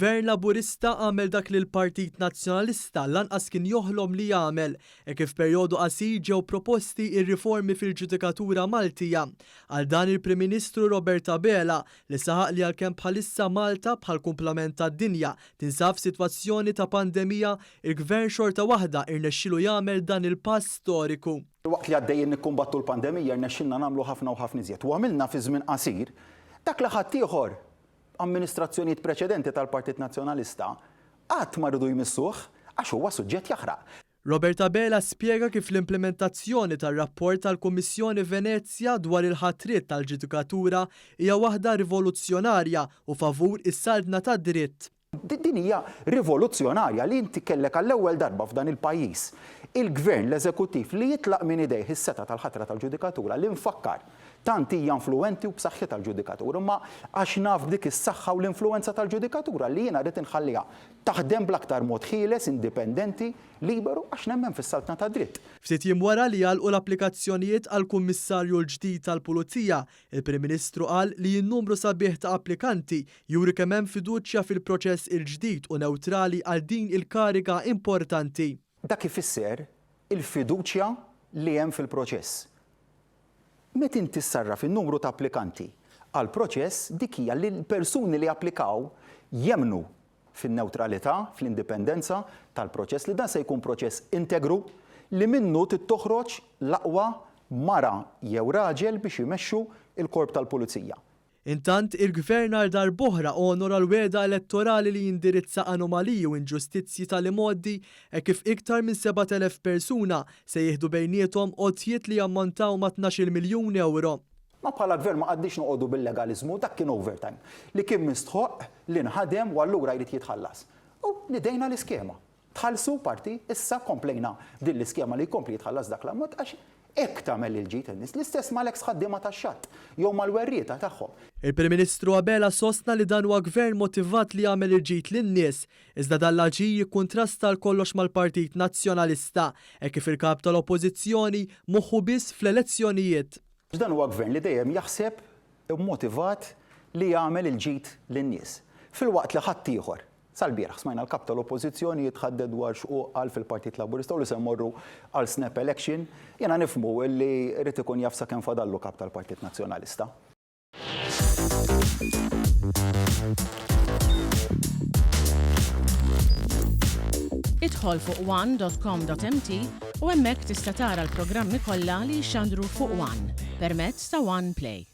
Gvern Laburista għamel dak li l-Partit Nazzjonalista lanqas kien joħlom li jagħmel, hekk kif f'perjodu qasir ġew proposti r-riformi fil-ġudikatura Maltija. Qal dan il-Prim Ministru Robert Abela li saħaq li għalkemm bħalissa Malta, bħall-kumplament tad-dinja, tinsab f'sitwazzjoni ta' pandemija, il-Gvern xorta waħda irnexxielu jagħmel dan il-pass storiku. Waqt li għaddejjin nikkumbattu l-pandemija rnexxilna nagħmlu ħafna u ħafna iżjed u għamilna fi żmien qasir dak li ħaddieħor Amministrazzjonijiet preċedenti tal-Partit Nazzjonalista qatt ma riedu jmissuh għax huwa suġġett jaħraq. Robert Abela spjega kif l-implimentazzjoni tar-rapport tal-Kummissjoni Venezja dwar il-ħatriet tal-ġudikatura hija waħda rivoluzzjonarja u favur is-saltna tad-dritt. Din hija rivoluzzjonarja li inti kellek għall-ewwel darba f'dan il-pajjiż il-Gvern, l-Eżekuttiv li jitlaq minn idejh is-setgħa tal-ħatra tal-ġudikatura li nfakkar Tant hija influwenti u b'saħħitha l-ġudikatura, imma għax naf b'dik is-saħħa u l-influwenza tal-ġudikatura li jiena rrid inħalliha taħdem bl-aktar mod ħieles, indipendenti, liberu, għax nemmen fis-saltna tad-dritt. Ftit jiem wara li għalqu l-applikazzjonijiet għall-Kummissarju l-ġdid tal-Pulizija, il-Prim Ministru qal li n-numru sabiħ ta' applikanti juri kemm hemm fiduċja fil-proċess il-ġdid u newtrali għal din il-kariga importanti. Dak ifisser il-fiduċja li hemm fil-proċess. Meta inti ssarraf in-numru ta' applikanti għal proċess, dik hija li l-persuni li applikaw jemmnu fin-newtralità, fl-indipendenza tal-proċess, li dan se jkun proċess integru li minnu trid toħroġ l-aqwa mara jew raġel biex imexxu l-Korp tal-Pulizija. Intant, il-Gvern għal darb'oħra onora l-wegħda elettorali li jindirizza anomaliji u inġustizzji tal-imgħoddi hekk kif iktar minn 7,000 persuna se jieħdu bejniethom għotjiet li jammontaw ma' 12-il miljun ewro. Ma bħala Gvern ma qgħadniex noqogħdu bil-legaliżmu, dak kien overtime li kien mistħoqq li nħadem u allura jrid jitħallas. U nidejna l-iskema. Tħallsu parti, issa komplejna b'din l-iskema li jkompli jitħallas dak l-ammont għax hekk tagħmel il-ġid in-nies. L-istess mal-eks ħaddiema tax-xatt jew mal-werrieta tagħhom. Il-Prim Ministru Abela sostna li dan huwa Gvern motivat li jagħmel il-ġid lin-nies, iżda dan l-aġir jikkuntrasta għal kollox mal-Partit Nazzjonalista, hekk kif il-Kap tal-Oppożizzjoni moħħu biss fl-elezzjonijiet. Dan huwa Gvern li dejjem jaħseb motivat li jagħmel il-ġid lin-nies, filwaqt li ħaddieħor Sal-bieraħ smajna l-Kap tal-Oppożizzjoni jitħaddet dwar x'hu qal fil-Partit Laburista u li se mmorru għal snap election. Jiena nifhmu li jrid ikun jaf sakemm fadallu Kap tal-Partit Nazzjonalista. Idħol fuq one dot com dot mt u hemmhekk tista' tara l-programmi kollha li jixxandru fuq one permezz ta' One Play.